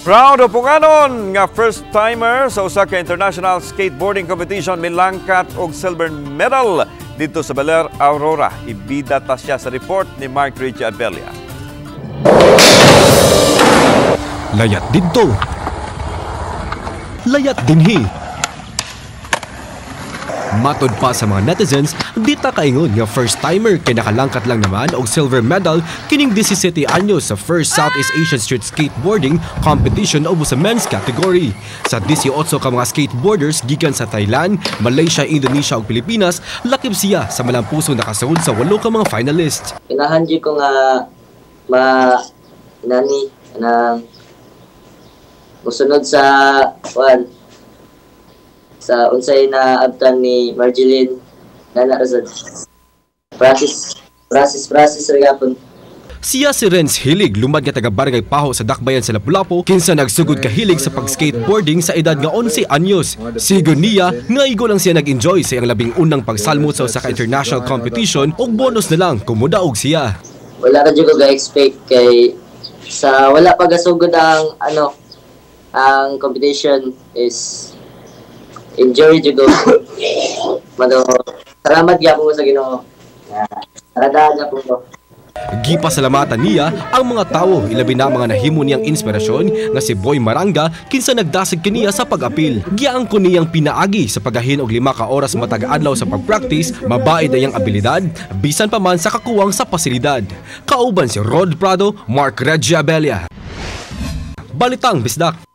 Proud Apunganon nga first timer sa usa ka international skateboarding competition milangkat og silver medal didto sa Baler, Aurora. Ibida ta siya sa report ni Mark Richie Abella. Layat didto. Layat dinhi. Matod pa sa mga netizens, di ta kaingon nga first timer kay nakalangkat lang naman og silver medal kining 17 anyos sa first Southeast Asian Street Skateboarding Competition ubos sa men's category. Sa 18 ka mga skateboarders gikan sa Thailand, Malaysia, Indonesia ug Pilipinas, lakip siya sa malampusong nakasud sa 8 ka mga finalists. Ganahan jud ko nga ma nani nang musunod sa kuan sa unsay na abtan ni Marjeline nana ra sad, practice, practice, practice ra gyapon. Siya si Renz Hilig, lumad nga taga Barangay Paho sa Dakbayan sa Lapu-Lapu, kinsa nagsugod kahilig sa pag-skateboarding sa edad nga 11 anyos. Sigon niya, nga igo lang siya nag-enjoy sa iyang 11 na pagsalmot sa usa ka international competition ug bonus na lang kung mudaog siya. Wala ra jud ko ga-expect kay sa wala pa gasugod ang ano, ang competition is enjoy jud ko. Mado salamat gyapon ko sa Ginoo. Sarada gyapon ko. Gipasalamatan niya ang mga tawo, ilabi na mga nahimo niyang inspirasyon nga si Boy Maranga, kinsa nagdasig kaniya sa pag-apil. Giangkon niyang pinaagi sa pagahin og 5 ka oras matag adlaw sa pag-practice, mabaid ang iyang abilidad bisan pa man sa kakuwang sa pasilidad. Kauban si Rod Prado, Mark Reggie Abella. Balitang Bisdak.